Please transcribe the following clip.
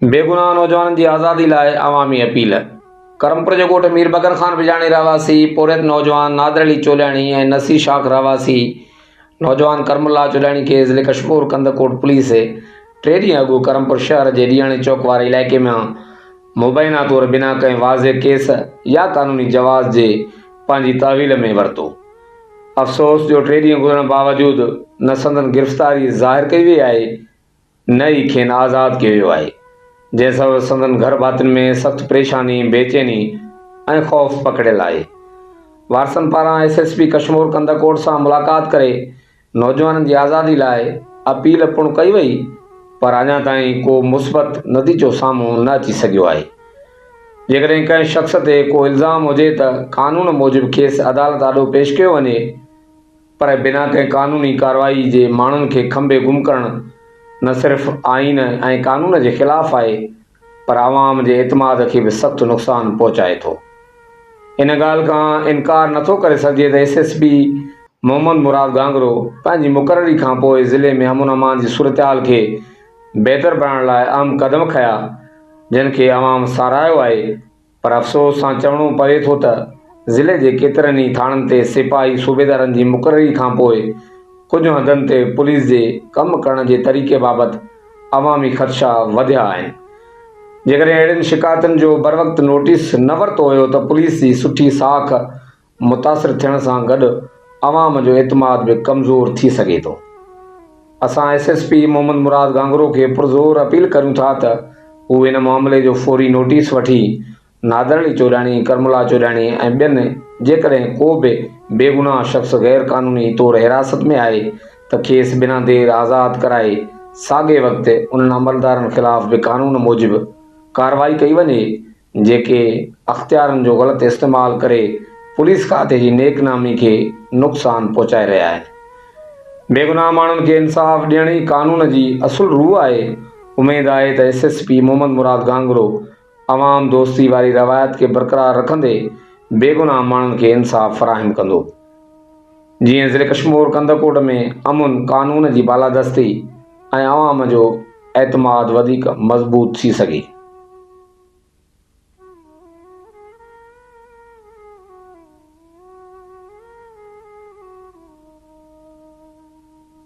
بيگناهه نوجوانن جي آزادي لاء عوامي اپيل، ڪرمپور جي ڳوٺ مير بکر خان بجاڻي رهواسي پورهيت نوجوان نادر علي چولياڻي ۽ نصير شاخ رهواسي نوجوان ڪرم الله چولياڻي کي ضلعي ڪشمور ڪنڌڪوٽ پوليس ٽي ڏينهن اڳ ڪرمپور شهر جي ڏيهاڻي چوڪ واري علائقي مان مبينا طور بنا ڪنهن واضح ڪيس يا قانوني جواز جي پنهنجي تحويل ۾ ورتو. افسوس جو ٽي ڏينهن گذرڻ باوجود نه سندن گرفتاري ظاهر ڪئي وئي آهي نه ئي کين آزاد ڪيو ويو آهي، جنهن سبب سندن گهر ڀاتين ۾ سخت پريشاني، بيچيني ۽ خوف پکڙيل آهي. وارثن پاران S S P Kashmore Kandhkot سان ملاقات ڪري نوجوانن جي آزادي لاء اپيل پڻ ڪئي وئي پر اڃا تائين ڪو مثبت نتيجو سامهون نه اچي سگهيو آهي. جيڪڏهن ڪنهن شخص تي ڪو الزام هجي ته قانون موجب کيس عدالت آڏو پيش ڪيو وڃي. پر بنا ڪنهن قانوني ڪارروائي جي ماڻهن کي کنڀي گم ڪرڻ نه صرف آئين ۽ قانون جي خلاف آهي پر عوام جي اعتماد کي به سخت نقصان پهچائي ٿو. ان ڳالهه کان انڪار نٿو ڪري سگهجي ته S S P Muhammad Murad Ghanghro پنهنجي مقرري کانپوء ضلعي ۾ امن امان جي صورتحال کي بهتر بڻائڻ لاء اهم قدم کنيا جن کي عوام ساراهيو آهي پر افسوس سان چوڻو پوي ٿو ته ضلعي جي ڪيترن ئي ٿاڻن تي سپاهي صوبيدارن جي مقرري کانپوء ڪجهه هنڌن تي پوليس جي ڪم ڪرڻ جي طريقي بابت عوامي خدشا وڌيا آهن. جيڪڏهن اهڙين شڪايتن جو بروقت نوٽيس نه ورتو ويو ته پوليس جي سٺي ساک متاثر ٿيڻ سان گڏ عوام جو اعتماد به ڪمزور ٿي سگهي ٿو. اسان S S P Muhammad Murad Ghanghro کي پرزور اپيل ڪريون ٿا ته هو هن معاملي جو فوري نوٽيس وٺي نادر علي چوڏاڻي، ڪرم الله چوڏاڻي ۽ ٻين جيڪڏهن ڪو به بيگناهه شخص غير قانوني طور حراست ۾ آهي ته کيس بنا دير آزاد ڪرائي ساڳئي وقت انهن عملدارن خلاف به قانون موجب ڪارروائي ڪئي وڃي جيڪي اختيارن جو غلط استعمال ڪري پوليس کاتي جي نيڪ نامي کي نقصان پهچائي رهيا آهن. بيگناهه ماڻهن کي انصاف ڏيڻ ئي قانون جي اصل روح آهي. اميد آهي ته S S P Muhammad Murad Ghanghro عوام دوستي واري روايت کي برقرار رکندي بيگناهه ماڻهن کي انصاف فراهم ڪندو. جيئن ضلعي ڪشمور ڪنڌڪوٽ ۾ امن، قانون جي بالادستي ۽ عوام جو اعتماد وڌيڪ مضبوط ٿي سگهي.